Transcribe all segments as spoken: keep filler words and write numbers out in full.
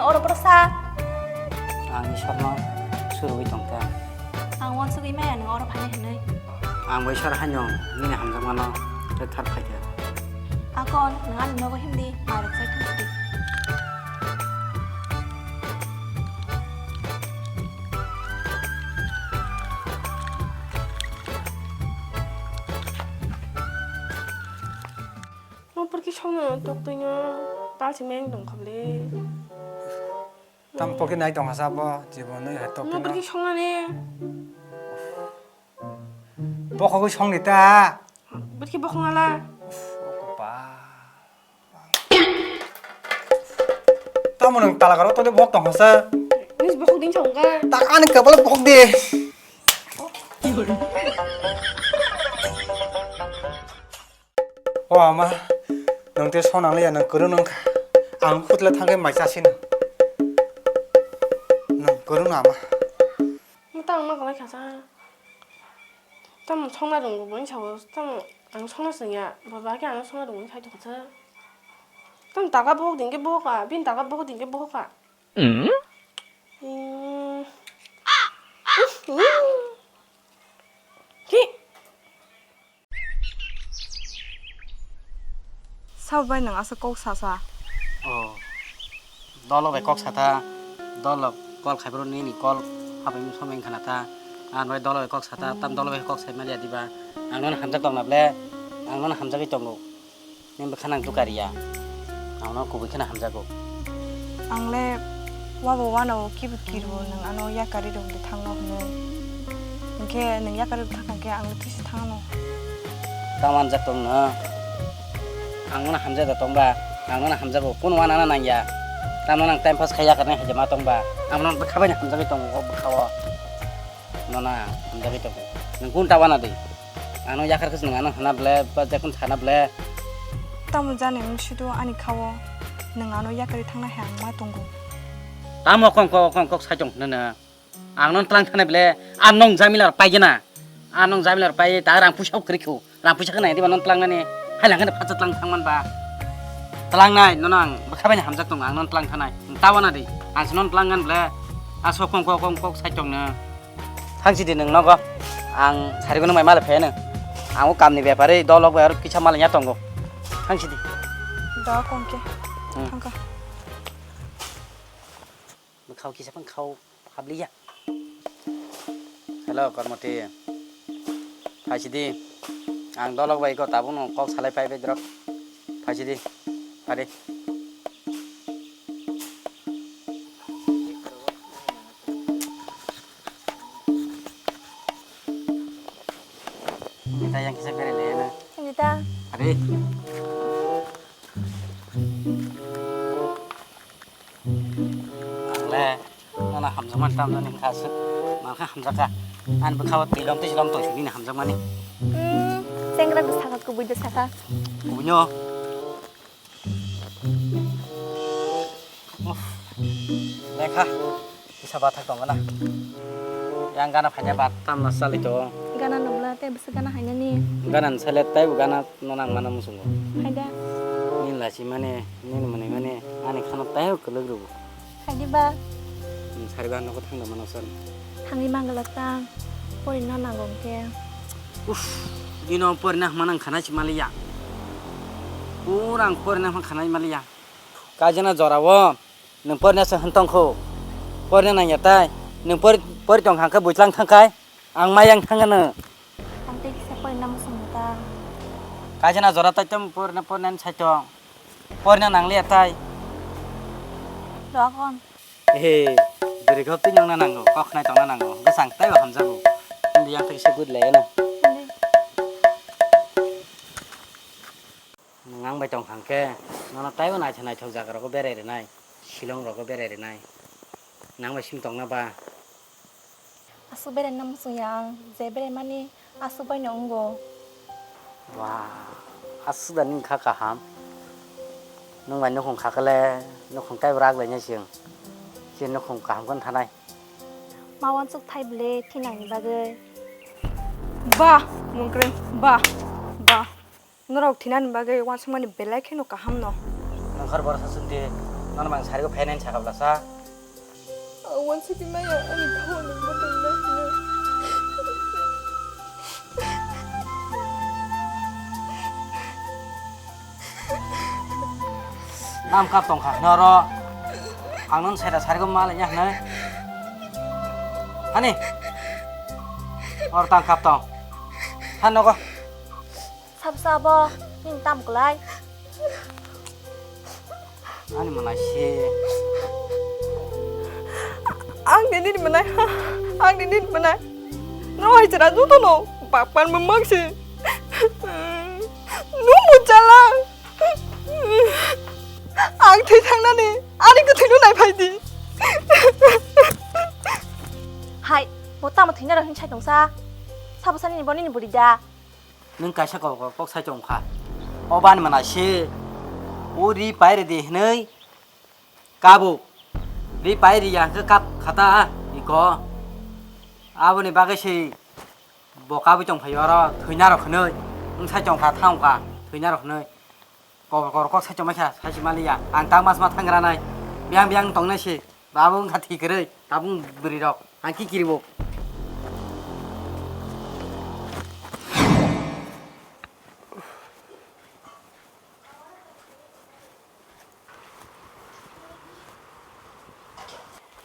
Oro bwrwsa. Ang Isorno surwi tongkha. Ang uansugwi maya nwng oro phainai hwnwi. Ang bo Isor haino nini hamjakmano rwkthar phaikha. Akon, nwng ani nogo himdi, mairok chai thangdi. Mo porki songno toktwino talsi meng tongkha ble. Tam porki nai tongkha sabo, jibon nai hai toktwino. Mo porki songnani. Bokhogwi songni ta. Bwrwi khe bokhok nala. Ba. Tamo nwng talagaro tole bokhok tongkha sa. Nis bokhok din songkha. Tak ani kabalo bokhok di. O ama, nwng te sonang liya nwng kwrwng nwng kha. Ang khutla thangkhe mai chasino. Nwng kwrwng no ama. Nwng ta ang ma kwlai kha sa. Tamo songna rwngbo boni sabo, tamo ang songna swngya, baba khe ang songna rwngbo sai tongsa. Tamo taka bohok dingke bohoka, bini taka bohok dingke bohoka. Mm. Mm. Hi. Sabo bai nwng aswk kok sasa? Oh. Dolo bai kok sata, dolo call khaibroni nini call habai somai khana ta. Ang bai dolo bai kok sata, tam dolo bai kok sai maliya diba. Ang nono hamjak tongna ble, ang nono hamjagwi tongo. Nini bwkha nang dukariya. Ang nono kubui kheno hamjago. Ang le wabo wanao kibu kirbo nwng ano yakarwi rwngwi thangno hwnwi. Hinkhe nwng yakarwi thangkha khe ang le thwisi thangno. Tamo hamjak tong no? Ang nono hamjak da tong ba? Ang nono hamjago. Kunu wanana nangya. Tamo nang time pass khai yakarnai hai ma tong ba? Ang nono bwkha bai hamjagwi tongo o bwkha o. Nono ang hamjagwi tongo. Nwng kun ta wana di? Ano yakar khe nwng ano hana ble, ba jekun sana ble. Tamo jani wng sido ani khao, nwng ano yakarwi thangna hai ang ma tongo. Tamo kong kok, kong kok sai tong hwnwi no. Ang non tlang thani ble, ang nong jamila rok paigena. Ang nong jamila rok pai, ta rang puisa kwrwi kho. Rang puisa khna diba non tlang nani. Hai lang khna phatsa tlang thang man ba. Tlang nai, nono ang bwkha bai hamjak tongo, ang non tlang thanai. Ta wana di. Ang se non tlang ngan ble. A sok kong kok, kong kok sai tong no. Thangsi di nwng nogo. Ang sari gwnang bai mala pheno. Ang o kamni bepari dolok bai aro kisa mala nya tongo. Thangsi di. Da kongke. Hmm. Thangka. Khao kisa phang khao habliya. Hello, Kormoti. Phaisi di. Ang dolok bai ko tabuk no kok salai phai bai drok. Phaisi di. Phadi. Nita yang kisa bere le na. Nita. Ari. Ang le, nono hamjakmani tamjani wngkha aswk, nangkha hamjakha. Ani bwkha o twilom twi silom tong simi ni hamjakmani. Hmm, chengra de sakha, kubui de sakha. Kubui no. Uff, lekha. Kisa bathak tongo na. Yang gana phaina bat tamna sali to. Gana nubla tei bwswk gana hainani. Gana ni sale tei bo gana no nang mana musungo. Haida. Nini lachi mane, nini mane mane, ani khana tei kwlwk rwgo. Haidi ba. Sari ba nogo thangda mano sal. Thangwi manglak ta. Porina nango hwnkhe. Uff, dino porina hwnma nang khana si maliya. Pura ang porina hwnma khana maliya. Kajana jora o. Nwng porina se hwn tong kho. Porina nang ya tai. Nwng por, pori tong kha khe buitlang thang khai. Ang mayang thang no. Ang tei kisa porina muchung ta. Kaisa na jora tai tong porina porina sai tong. Porina nang liya tai. Dogon. He, diri gop twi nang na nango. Kok nai tong na nango. Bwsang tai hamjago. Yang tai se good le na. Nwng ang bai tong kha hwnkhe, nono taibo naithok naithok jaga rogo berai rwnai, Shillong rogo berai rwnai. Nang bai simi tongna ba? Aswk berai na muchung ya ang, je berai mani aswk bai no wngo. Ba, aswk da nini kha kaham. Nwng bai nukhung kha khe le, nukhung taibo rak lai nai chwng. Chini nukhung kaham khe thanai. Ma uansuk thai bwle thinangni bagwi. Ba, mungkreng, ba, ba. Norok thinani bagwi uansukmani belai kheno kaham no. Nongkhor borok sasuk di. Nono bang sarigo phainani sakha bwlasa. Ang uansukwi maya, ani bhabo nungbo tongna hino. Tam kap tong kha hwnwi oro ang nung saida sarigo ma laina hwnwi. Hani? Oro tam kap tong. Han nogo. Sabo sabo, nini tam kwlai. Ani mwnai se. Ang ni nini mwnai, ang ni nini mwnai. No hai chara joto no, bakpan mangsi. Nung bo chala. Ang thwi thangnani, ani kwthwino nai phai di. Hai, bo tamo thwina rw hwn sai tongsa. Sabo sa nini bo nini bwrwi da. Nwng kaisa kok, kok, kok sai tong kha. O bani mwnai se. O ri pai rw di hwnwi. Kabuk. Ri pai ri ya hwnkhe kap khata iko. Aboni bagwi se bo kabui tong phai oro thwina rok hwnwi. Nwng sai tong kha thang kha thwina rok hwnwi. Kok kok kok sai chomai kha sai si mali ya. Ang tang mas ma thang gra nai. Biang biang tong nai se. Babu wng kha thi kwrwi. Tabung bwrwi rok. Ang ki kiri bo.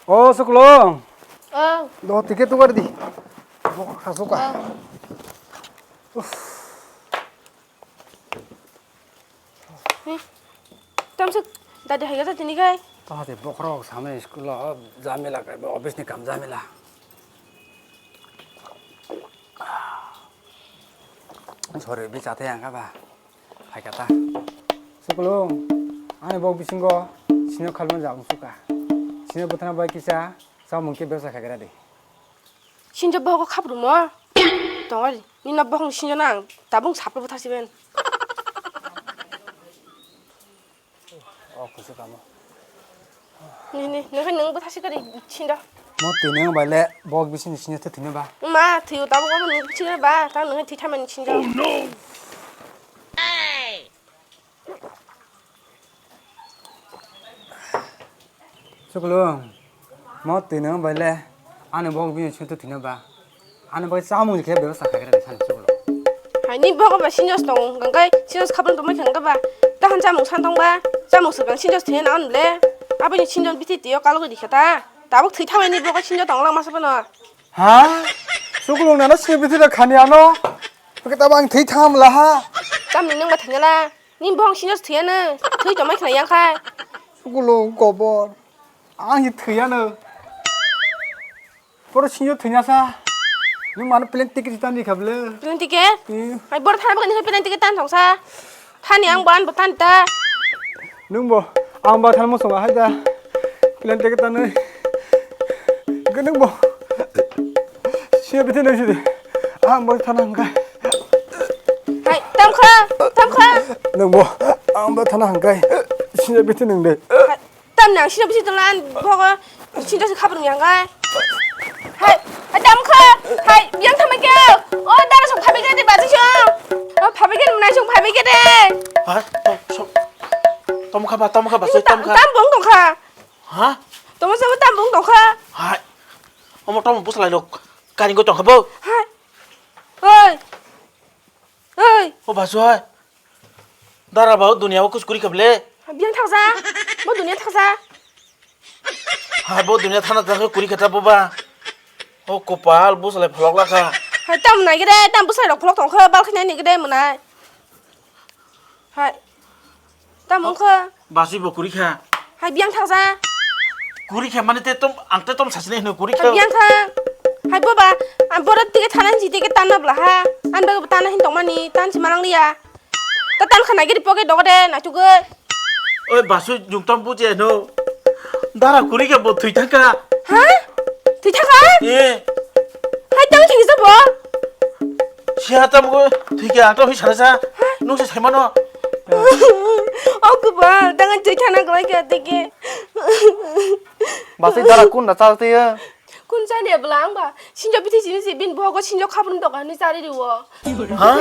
O Suklung. Oh. Do ticket tu kar di. Bo kha suka. Oh. Tamsuk dadi hai gata tini kai. Tamo te bokhorok samani school o jamila kai, office ni kam jamila. Sorry, bi chate ang kaba. Hai kata. Suklung, ani bok bisingo sino khalma jang suka. Sino bwthana bai kisa, chamung ke besa khagra de. Sinjo bohogo khaprwngmo. Tongori, nino bohong sinjo nang, tabung saplo bwthar siben. O kusu kamo. Ni, ni, nokhe nung bwthar sikari sinjo. Mo tini ang baile bok bisini sinjo thwi thwino ba. Ma, thwiyo tabuk abo nung sikari ba, ta nung thwi thamani sinjo. Chuklo, mo twi nang bai le, ani bok bini sungtwi thwino ba, ani bai chamung khe bebasta khaikhe sani chuklo. Hai ni bok ba sinjos tong, gangkai sinjos khabang tongmai khangka ba, tahan chamung san tong ba, chamung swkang sinjos thwina naon le, aboni sinjos bithi twiyo kalogwi dikha ta, tabuk thwi thamani bok sinjos tong lang masa phano. Ha? Chuklo nana sini bithi da khani ano, khe tabang thwi tham la ha. Chamni nang ba thangala. Ni bong sinjos thwiyano, thwi tongmai khna yang khai. Sukulo gobor. Ang hi thwiyano. Poro sinjo thwiyasa. Nung mano plane ticket tani kha ble. Plane ticket? Hmm. Hai bor thana bagani plane ticket tan thongsa. Thani ang ban bo tan ta. Nung bo ang ba than mo songa hai da. Plane ticket tanwi. Gwnang bo. Siya bithi nang sidi. Ang bo thana hangkai. Hai, tamkha, tamkha. Nang bo, ang bo thana hangkai. Siya bithi nang de. Hai, tam nang siya bithi tonglan bogo. Sinta se khabar yang kai. Hai, hai tamkha. Hai, yang thamai ke. O dara sok phabi ke de baji song. O phabi ke nai sok phabi ke de. Ha? Tom, so, tom kha ba, tom kha ba, so tam, tom kha. Tam bong tong kha. Ha? Tamo sabo tam bung tongkha. Hai. Omo tamo busalai lok. Kani go tongkha bo. Hai. Oi. Oi. O basu hai. Dara ba o dunia o kus kuri khable. Biang thaksa. Bo dunia thaksa. Hai bo dunia thana thana kuri khata bo ba. O kopal busalai pholok lakha. Hai tam nai gede tam busalai rok pholok tongkha bal khina ni gede munai. Hai. Tamo wngkha? Basui bo kuri kha. Hai biyang thaksa. Kuri kha mane te tom, ang te tom sasine hino kuri kha. Hai biyang thak. Hai boba, ang borok tike thana hinsi tike tanna bla ha. Ang bagwi bo tanna hin tongmani, tan si manang liya. Ta tan khana giri poke dogo de, na chugwi. Oi basui jung tom buje no. Dara kuri kha bo thwi thangkha. Ha? Thwi thangkha? Eh. Hai tamo thwi kisa bo? Siya tamo thwi kha, ang to hi sana sa. Nung se saimano. O kuba, dangan thwi thana goi kha tike. Basui dara kun da chal tiya. Kun chani bla ang ba. Sinjo bithi sini si bin bogo sinjo khabun doga ni chari riwo. Ha?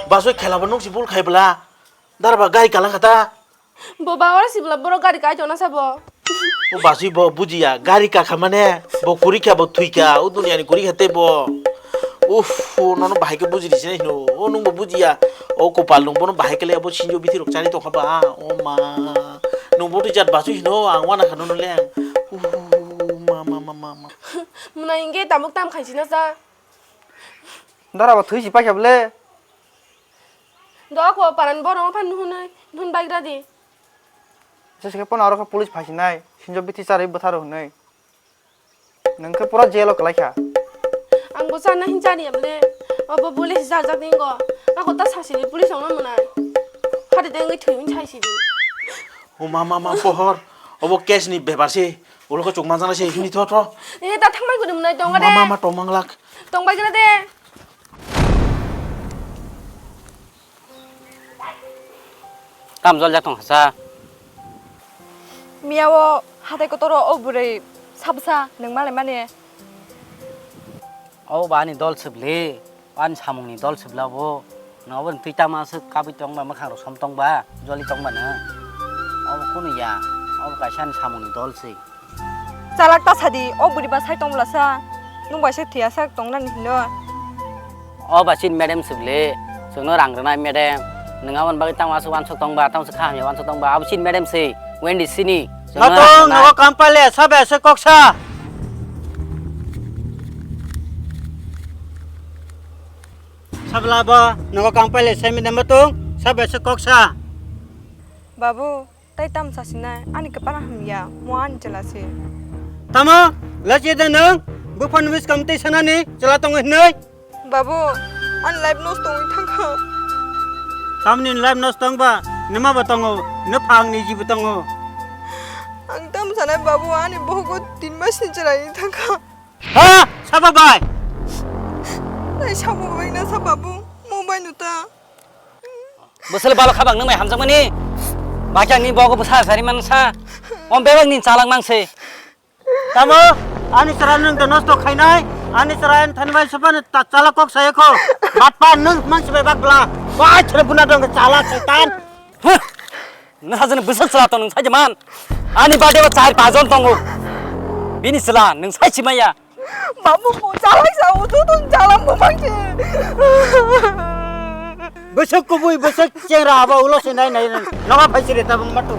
Basui khela bo nung si bul khai bla. Dara ba gai kala khata. Bo ba oro sibla borok gari kai tongna sabo. O basui bo bujiya, gari kakha mane bo kurikha bo thwikha, o duniani kurikha tei bo. Uff, nono bahai khe bujiri sinai hino, o nwng bo bujiya, o kopal nwng bono bahai khe le abo sinjo bithi rok chari tongkha ba, o ma. Nwng bo twi jat basui hino, ang wana kha nono le ang. Uff, ma, ma, ma, ma, ma. Mwnai hingke tabuk tam khaisina sa. Dara bo thwi si paikha bole. Do ako paran borok phan nuhunai, nuhun baigra di. Jesa khe pono aro khe police phaisinai, sinjo bithi charwi bwtharo hwnwi. Nwng khe pura jail o kwlaikha. Ang bo chana hin chani amle, obo police jak jak ningo. Ako ta sasini police ongna mwnai. Hade dengwi thwi hin saisidi. O ma, ma, ma, pohor. Obo case ni bepar se. Ulo ko chuk manjana se hini tho tho. Nini ta thangbai guni mwnai tongga de. Ma, ma, ma, tongmanglak. Tongbai gana de. Kam jol jak tong hasa. Miya o hatai kotoro o bwrwi sabsa nwng malai mani. O ba ani dol sibli, ani samung ni dol sibla bo. Nwng obo twi tama se kabui tong ba, mwkhang rok som tong ba, joli tong ba nwng. Obo kunu ya, obo kaisa ani samung ni dol se. Chalak ta sadi, o bwrwi ba sai tong bwlasa, nwng bai se thwiya sak tong nani hino. O ba chini madam sibli, chwngno rang rwnai madam, nwng aboni bagwi tamo aswk uansuk tong ba, tamo se kha hamya uansuk tong ba, abo chini madam se, Wendy sini, chwngno rang Matong, rwnai. Nogo kampale, sabe se koksa. Sabla bo, nogo kampale, semi de matong, sabe se koksa. Babu, Tai tam sasinai, ani kwpana hamya, mo ani chwla se. Tamo? Lachi da nwng? Buphang wngwi swkang tei sanani chwla tongo hinwi? Babu, ani life nosto wngwi thangkha. Tamni life nosto wngba? Nwma bo tongo, nwphang niji bo tongo. Ang tam sanai babu, ani bohogo tin masni chwla wngwi thangkha. Ha? Sabo bai? Tai sabo bai na sa babu, mo bai no ta. Bwswli balo khabang nwng bai hamjakmani. Bakhe ang ni bogo bwsa sari man sa. Om bebak ni chalak mang se. Tamo? Ani chwra nwng da nosto khainai. Ani chwra en thani bai sopan ta chalak kok saye ko. Batpa nwng mang se bai bak bla. Bai chwra buna dong chalak setan. Huh! Nwng hajani bwswk chwla tong nwng sai man. Ani bade bo char pajon tongo. Bini chwla nwng sai simaya. Babu, bo chalai sa, o to to chalang bo bangse. Bwswk kubui, bwswk chengra abo ulo se nai nai nai. Nogo phai siri tabung matu.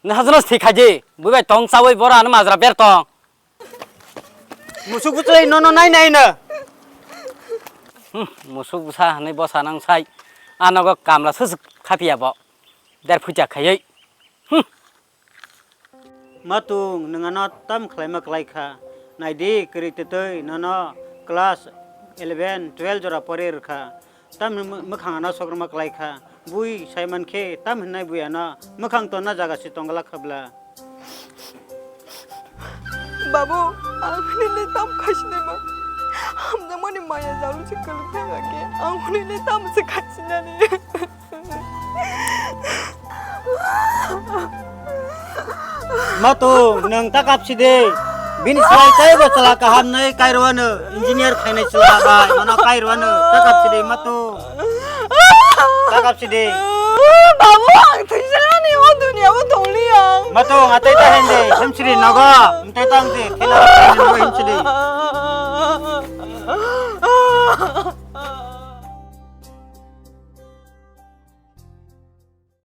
Nwng hajano thik khaji, bubai tong chawi bora ano majra ber tong. Musuk bwsai nono nai nai na. Hmm, musuk bwsa hanwi bosa nang sai. Anogo kamla susuk khapia bo. Der phuja khayai. Hmm. Matung, nwng ano tam khlaima klai kha. Naidi, kwrwi twtwi nono class eleven, twelve jora pori rwkha. Tam hwnwi mwkhang ano sokrwma klai kha. Bui sai man khe tam hwnwi bui ano mwkhang tonna jaga se tongla khabla. Babu, ang hwnwi le tam khaisinai ma. Hamjakmani maya jalu se kwlwk thang khe. Ang hwnwi le tam se khaisinani. Matung, nwng ta kapsi de. Bini slai tei bo chwla kaham nai kairwano, engineer khainai chwla bai, mano kairwano, ta kapsi de, Matung. Ta kapsi de. Babu, ang thwisanani o duniya o tongli ang. Matung, atai ta hende, hemsiri nogo, mtai ta hende, khela hemsiri.